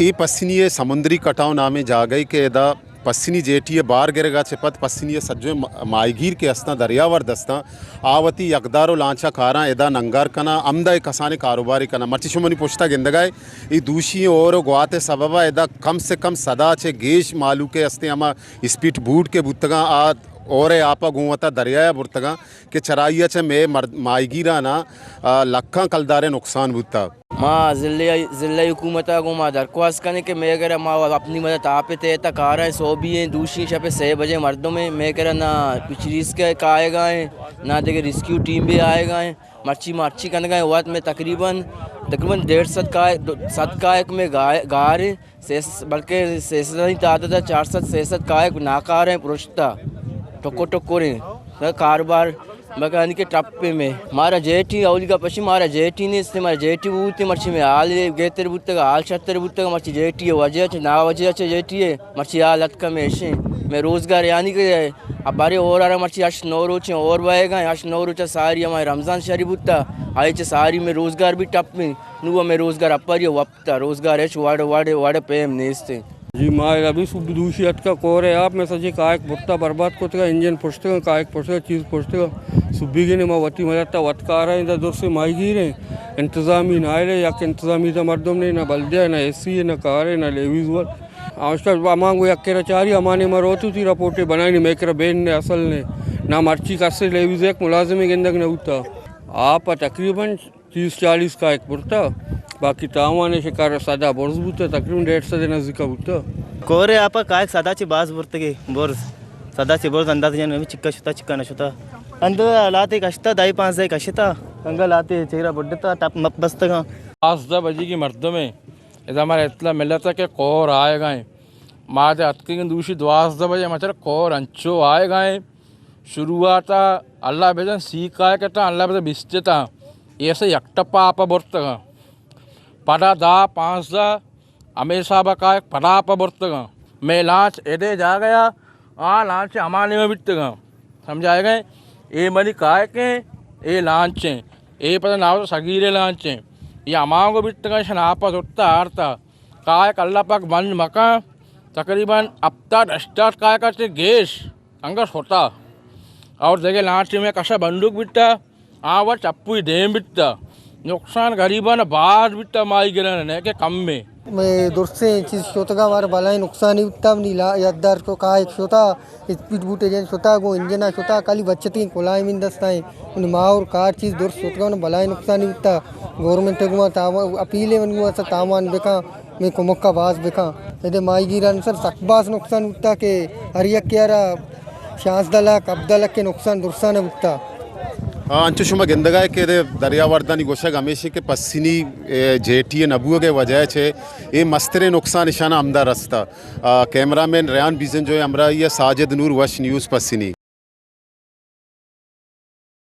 اے پسنی ءِ سمندری کٹاؤ نامیں جاگہے کہ ادا پسنی جیٹی ءِ بار گرگ ءَ چہ پد پسنی ءِ سجہیں ما-، ماہیگیر کہ استاں، دریاورد استاں، آ وتی یکدار ءُ لانچ ءَ کاراں، ادا ننگار کناں، ہمدا اے کسانیں کاروبارے کناں۔ مرچی شما منی پشت ءَ گندگ ءَ اے، اے دوشی ہور ءُ گوات ءِ سبب ءَ ادا کم سے کم سد ءَ چہ گیش مہلوکے استیں، ہما اسپیڈ بوٹ کہ بوتگاں، آ ہور ءِ آپ ءَ گوں وتا دریا ءَ برتگاں کہ چرائی ءَ چہ مئے مرد-، ماہیگیراناں، آ، لکھاں کلدار ءِ نقصان بوتگ۔ ما ضلع، ضلع حکومت ءَ گوں ما درخواست کنیں کہ مئے کرا، ما اپنی مدد آپ ءِ تحت ءَ کاراں، سہبی ایں، دوشی شپ ءِ سے بجے مردم ایں، مئے کرا نہ پچ ریسکیو کائیگ ءَ ایں، نہ دگہ ریسکیو ٹیم بھی آئیگ ءَ ایں۔ مرچی ما ہرچی کنگ ءَ ایں، وت مئے تقریباً، تقریباً ڈیڑھ سد کائیک، دو، سد کائیک مئے گا-، گار ایں، سے سد، بلکہ سے سد ءِ تعداد ءَ چار سد سے سد کائیک ناکاریں، پرشتہ، ٹکر ٹکر ایں۔ کاروبار بکانی کہ ٹپ ایں۔ مئے، مارا جیٹی، اولی گپ اشی، مارا جیٹی نیست، مارا جیٹی بوتی، مرچی مئے حال گہتر بوتگ، حال شرتر بوتگ، مرچی جیٹی ءِ وجہ چہ، نا وجہ چہ جیٹی ءِ، مرچی حال اتکا مئے اشیں۔ مئے روزگار یعنی کہ ابارے ہور ءَ را مرچی ہشت نو روچ ایں، ہور بئیگ ءَ ایں، ہشت نو روچ ءَ ساری ہمائی رمضان شریف بوتا، آئی چہ ساری مئے روزگار بھی ٹپ ایں۔ نوں مئے روزگار اپری وپتا، روزگار ہچ وڑ، وڑ، وڑ پیم نیست ایں۔ جی، ما ابھی صبح دوشی اتکا، کور ءِ آپ مئے سجے کائک برتا، برباد کتگا، انجن پشتگا، کائک پشتگا، چیز پشتگا۔ صبحی گنے ما وتی مدد تا وت کارا ایں، دا درسیں ماہیگیر ایں، انتظامی نہ آئے، یک انتظامی دا مردم نے، نہ بلدیہ، نہ ایس سی اے، نہ کار اے، نہ لیویز ول۔ آ، اس کا ہمانگو یک کرا چاری، ہمانے ما روتو تی رپورٹے بنائینی، مئے کرا بین نے اصل نے، نہ مرچی کسے لیویز یک ملازمے گندگ نہ بوتا۔ آپ تقریباً تیس چالیس کائک برتا، باقی تاوان ءِ شکار سدا برز بوتا، تقریباً ڈیڑھ سد ءِ نزدیکا بوتا۔ کور ءِ آپ ءَ کائک سدا چہ باز برتگے، برز، سدا چہ برز انداز جن نمی چکا شتا، چکا نہ شتا۔ اندو لاتے کشتا، دائی پانزدہ کشتا، انگا لاتے چیرا بڈتا، ٹپ مپ بستگاں۔ پانزدہ بجے کی مردم ایں، ادا مارا اطلاع ملتا کہ کور آئیگا ایں۔ ما دے اتکگیں دوشی دوازدہ بجے، مچر کور انچو آئیگا ایں۔ شروعات ءَ اللہ بزن سی کائک اتاں، اللہ بزن بیست اتاں، ایسے یک ٹپا آپ ءَ برتگاں۔ پدا دہ پانزدہ ہمے حساب ءَ کائک پدا آپ ءَ برتگاں۔ مئے لانچ ادے جاگہ ءَ، آ لانچ ہما نیمہ بیتگاں۔ سمجھائے گئے؟ اے منی کائک ایں، اے لانچ ایں، اے پدا ناوت سگیرے لانچ ایں۔ اے ہمانگو بیتگاں، شن آپ ءَ زرتا آرتا۔ کائک اللہ پاک بند مکن، تقریباً ہپتاد ہشتاد کائک ءَ چہ گیش انگت شتا۔ اور دگہ لانچ مئے کشا بندوک بیتا، آ وت چپوئی دیم بیتا۔ نقصان غریبان باز بیتا، ماہیگیران نہ کہ کم ایں۔ مئے درسیں چیز شتگا، مارا بلائیں نقصانی بیتا، منی لا-، یکدار تو کائک شتا، اسپیڈ بوٹ ایں شتا، گوں انجنا شتا، کلی بچتیں کلاہیں من دستا ایں۔ منی ماہ اور کار چیز درست شتگا، من بلائیں نقصانی بیتا۔ گورنمنٹ گوں تاوان، اپیل ایں من گوں، اصل تاوان بکن۔ مئے کمک ءَ باز بکن۔ ادے ماہیگیران سر سک باز نقصان بوتا کہ ہر یکے ءَ را شانزدہ لاکھ، ہبدہ لاکھ ءِ نقصان درساں ءَ بوتا۔ آ، انچو شما گندگ ءَ کہ ادے دریاوردانی گوشگ ہمیش ایں کہ پسنی، اے، جیٹی ءِ نہ بوگ ءِ وجہ ءَ چہ اے مستریں نقصان اشان ءَ ہمدا رستا۔ آ، کیمرہ مین ریان بیزنجو ءِ ہمراہی ءَ ساجد نور، وش نیوز، پسنی۔